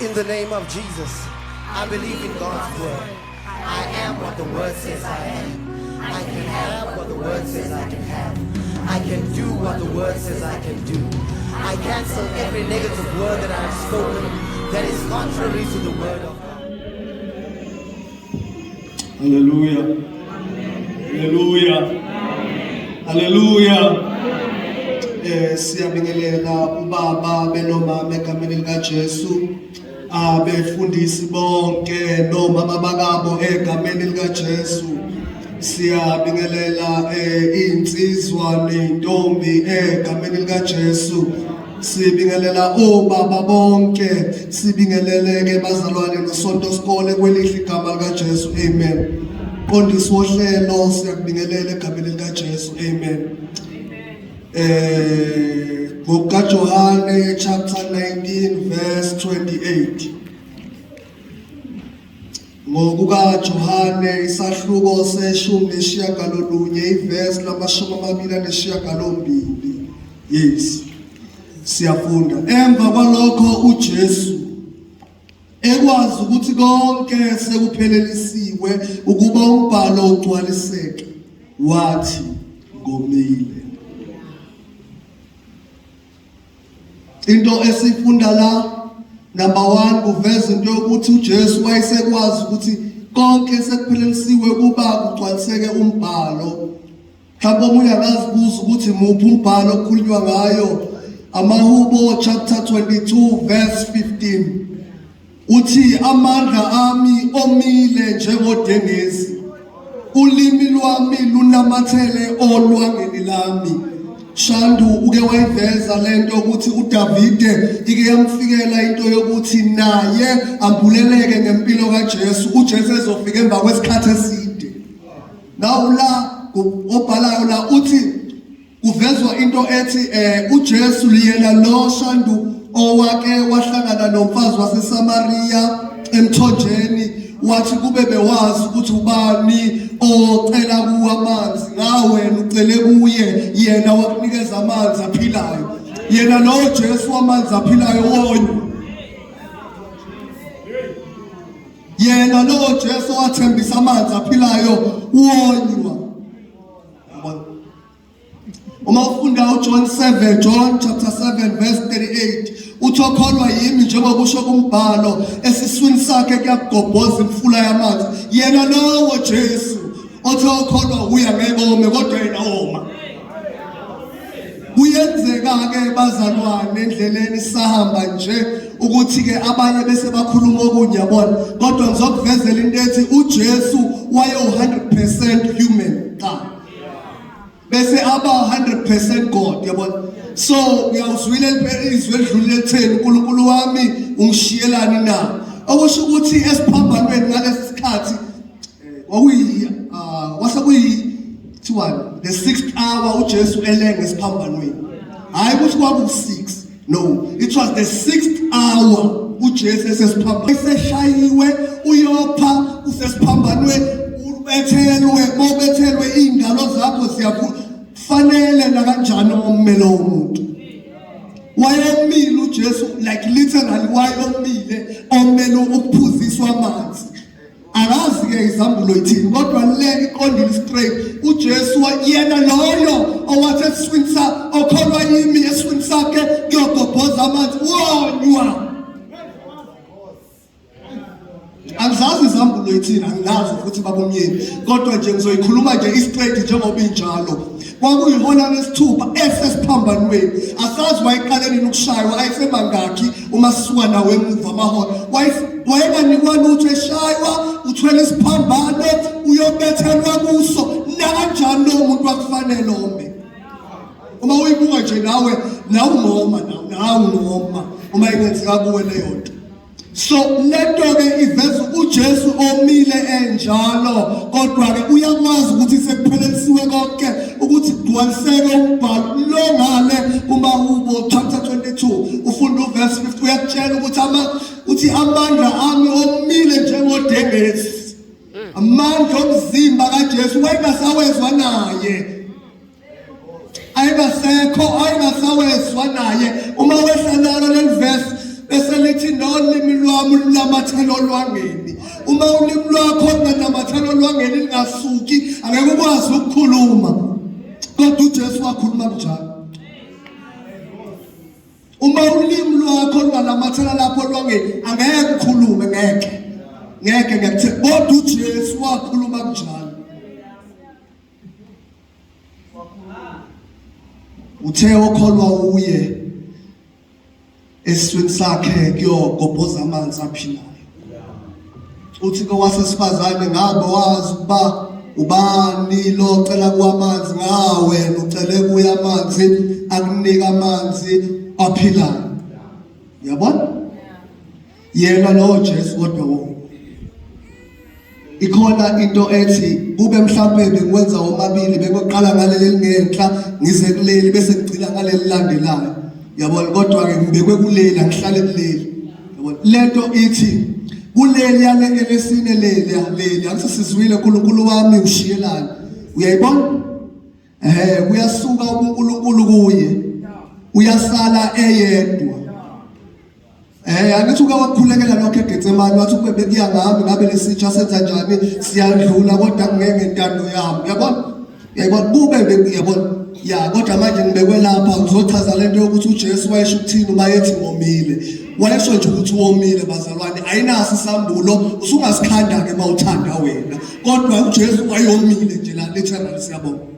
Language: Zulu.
In the name of Jesus, I believe in God's word. I am what the word says I am. I can have what the word says I can have. I can do what the word says I can do. I cancel every negative word that I have spoken that is contrary to the word of God. Haleluya. Haleluya. Haleluya. Siyabingelela ubaba benomama egameni lika Jesu. Abefundisi bonke nomama bakabo egameni lika Jesu. Siyabingelela insizwa nezintombi egameni lika Jesu. Sibingelela obaba bonke, sibingelele ke bazalwane nosonto sikole kwelihle igama lika Jesu. Amen. Qondisi wohlelo siyakubingelela egameni lika Jesu. Amen. NgokukaJohane chapter 19 verse 28. NgokukaJohane isahluko seshumi neshiyagalolunye ivesi lamashumi amabili anesishiyagalombili. Yes. Siyafunda. Emva kwalokho uJesu ekwazi ukuthi konke sekuphelelisiwe ukuba umbhalo ugcwaliseke wathi ngomile. Into esifunda la number 1 kuveza into yokuthi uJesu wayesekwazi ukuthi konke sekuphelelisiwe kuba kugcwaliseke umbhalo. Mhlawumbe omunye angazibuza ukuthi muphi umbhalo okukhulunywa ngayo. Amahubo chapter 22 verse 15 uthi amandla ami omile njengodengezi ulimi lwami lunamathele olwangeni lami Shandu uke wayiveza lento ukuthi uDavide ike yamfikela into yokuthi naye ambuleleke ngempilo kaJesu uJesu ezofika emva kwesikhathi eside Now la obhalayo la uthi kuvezwa into ethi uJesu liyena lo Shandu owake wahlangana nomfazi waseSamaria emthonjeni wathi kube bewazi ukuthi ubani ocela kuwe amanzi ngawena ucele kuye yena wakunikeza amanzi aphilayo yena lo Jesu wamanzi aphilayo wonywa Yena lowo Jesu owathembisa amanzi aphilayo wonywa. Uma ufunda uJohn 7, John chapter 7 verse 38, uthi okholwa yimi njengoba kusho kumbhalo esiswini sakhe kuyagobhoza imfula yamanzi. Yena lowo Jesu othi okholwa uya ngeke ome kodwa yena woma. Kuyenzeka-ke bazalwane endleleni sahamba nje ukuthi-ke abanye bese bakhuluma okunye yabona kodwa ngizokuvezela into ethi uJesu wayewu-100% human cha bese aba 100% God yabona so uyawuzwile izwi elidlulile litheni uNkulunkulu wami ungishiyelani na okusho ukuthi esiphambanweni ngalesi sikhathi kwakuyi kwase kuyi thiwani the sixth hour uJesu elenga esiphambanweni hayi ukuthi kwaku-6 no it was the sixth hour uJesu esesiphambanweni eseshayiwe uyopha usesiphambanweni ubethelwe bobethelwe iy'ngalo zakho ziyakufanele nakanjani ummele womuntu wayemile uJesu like literally wayomile omele ukuphuziswa amanzi Akazi ke izambulo ithini kodwa le iqondile straight uJesu yena loyo owathi esiswini sa okholwa yimi esiswini sakhe kuyogobhoza amanzi wonywa Angizazi izambulo ithini angilazi futhi babomyeni kodwa nje ngizoyikhuluma nje istraight njengoba injalo Kwakuyihora lesithupha esesiphambanweni. Asazi wayeqale nini ukushaywa, ayesemangakhi uma sisuka nawo emuva amahora. Wayenganikwa lutho eshaywa, uthwele isiphambano, uyobethelwa kuso. Nakanjani lowo muntu wakufanele ome. Uma uyibuka nje nawe, nawe ungoma nawe, nawe ungoma uma ingenzeka kuwe leyo nto. So lento ke iveza uJesu omile enjalo kodwa ke uyakwazi ukuthi sekuphelelisiwe konke ukuthi kugcwaliseke umbhalo lo ngale kumahubo chapter 22 ufunda uverse 50 uyakutshela ukuthi ama uthi amandla ami omile njengodengezi amandla omzimba kaJesu wayengasawezwa naye ayengasekho ayengasawezwa naye uma wehla nalo leli verse bese lithi nolimi lwami lwami lunamathela olwangeni. Uma ulimi lwakho lunganamathela olwangeni lingasuki, angeke ukwazi ukukhuluma. Kodwa uJesu wakhuluma kanjalo. Uma ulimi lwakho lunganamathela lapho olwangeni, angeke ukhulume ngeke. Ngeke ngiyakuthe. Kodwa uJesu wakhuluma kanjalo. Uthe okholwa uye esiswini sakhe kuyogobhoza amanzi aphilayo. Uthi kowasesifazane ngabe wazi ukuba ubani lo cela kuwamanzi ngawe ucele kuye amanzi akunika amanzi aphilayo. Uyabona? Yena lowo Jesu kodwa wo ikhona into ethi kube mhlawumbe bengikwenza omabili bengoqala ngaleli elingenhla ngize kuleli bese ngigcina ngaleli landelayo yabona kodwa ke ngibekwe kuleli angihlale kuleli yabona lento ithi kuleli yale elesine leli leli angisizwile uNkulunkulu wami ushiyelani uyayibona Eh kuyasuka ubuNkulunkulu kuye. Uyasala eyedwa. Eh angithi uke wakhulekela lokho eGetsemane wathi kube bekuya ngami ngabe lesitsha senza njani siyadlula kodwa kungeke ngentando yami. Uyabona? Uyayibona kube bekuyabona. Ya kodwa manje ngibekwe lapha ngizochaza lento yokuthi uJesu wayesho ukuthini uma ethi ngomile. Wayesho nje ukuthi womile bazalwane ayinaso isambulo usungasikhanda ke mawuthanda wena. Kodwa uJesu wayomile nje la literally siyabonga.